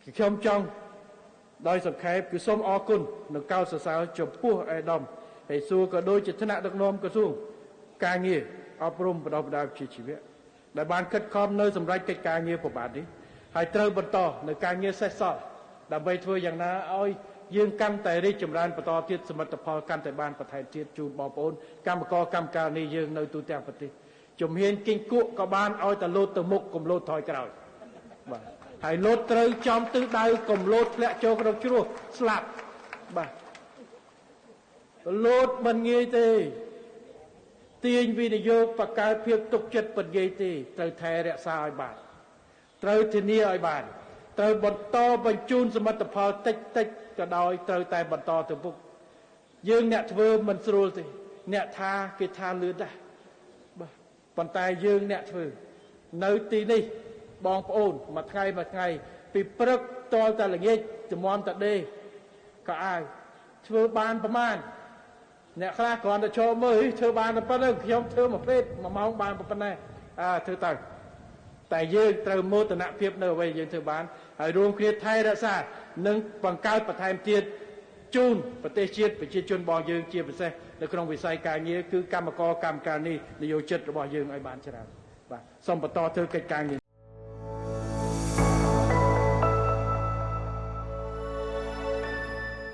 ខ្ញុំចង់ដោយសង្ខេបគឺសូមអរគុណនិងកោតសរសើរចំពោះអេដាមហើយសួរក៏ដូចជាថ្នាក់ដឹកនាំក្រសួងការងារអប់រំបណ្ដុះបណ្ដាលវិជ្ជាជីវៈដែលបានខិតខំនៅសម្រេចកិច្ចការងារប្របាទនេះហើយត្រូវបន្តនៅការងារសេះសល់ដើម្បីធ្វើយ៉ាងណាឲ្យយើងកាន់តែរីកចម្រើនបន្តទៀតសមិទ្ធផលកាន់តែបានបន្ថែមទៀតជូនបងប្អូនកម្មករកម្មការនេះយើងនៅទូទាំងប្រទេសជំហានគីងគក់ក៏បានឲ្យតែលោតទៅមុខកុំលោតថយក្រោយបាទហើយលោតត្រូវចំទិសដៅកុំលោតធ្លាក់ចូលក្នុងជ្រោះស្លាប់បាទលោតមិនងាយទេទាញវិនិយោគបង្កើតភាពទុកចិត្តមិនងាយទេត្រូវថែរក្សាឲ្យបានត្រូវធានាឲ្យបានត្រូវបន្តបញ្ជូនសមិទ្ធផលតិចតិចក៏ដោយត្រូវតែបន្តទៅមុខយើងអ្នកធ្វើមិនស្រួលទេអ្នកថាគេថាលឿនដែរបាទប៉ុន្តែយើងអ្នកធ្វើនៅទីនេះបងប្អូនមួយថ្ងៃមួយថ្ងៃពីព្រឹកតលតែល្ងាចជំមតដេក៏អាវធ្វើបានប្រមាណអ្នកខ្លះគ្រាន់តែចូលមើលធ្វើបានតែប៉ុណ្្នឹងខ្ញុំធ្វើមួយពេទ្យមួយម៉ោងបានប៉ុណ្ណេះអើធ្វើទៅតែយើងត្រូវមោទនភាពនៅអ្វីយើងធ្វើបានហើយរួមគ្នាថែរក្សានិងបង្កើតបន្ថែមទៀតជូនប្រទេសជាតិប្រជាជនរបស់យើងជាពិសេសនៅក្នុងវិស័យការងារគឺកម្មករកម្មការនេះនយោជិតរបស់យើងឲ្យបានច្រើនបាទសូមបន្តធ្វើកិច្ចការងារ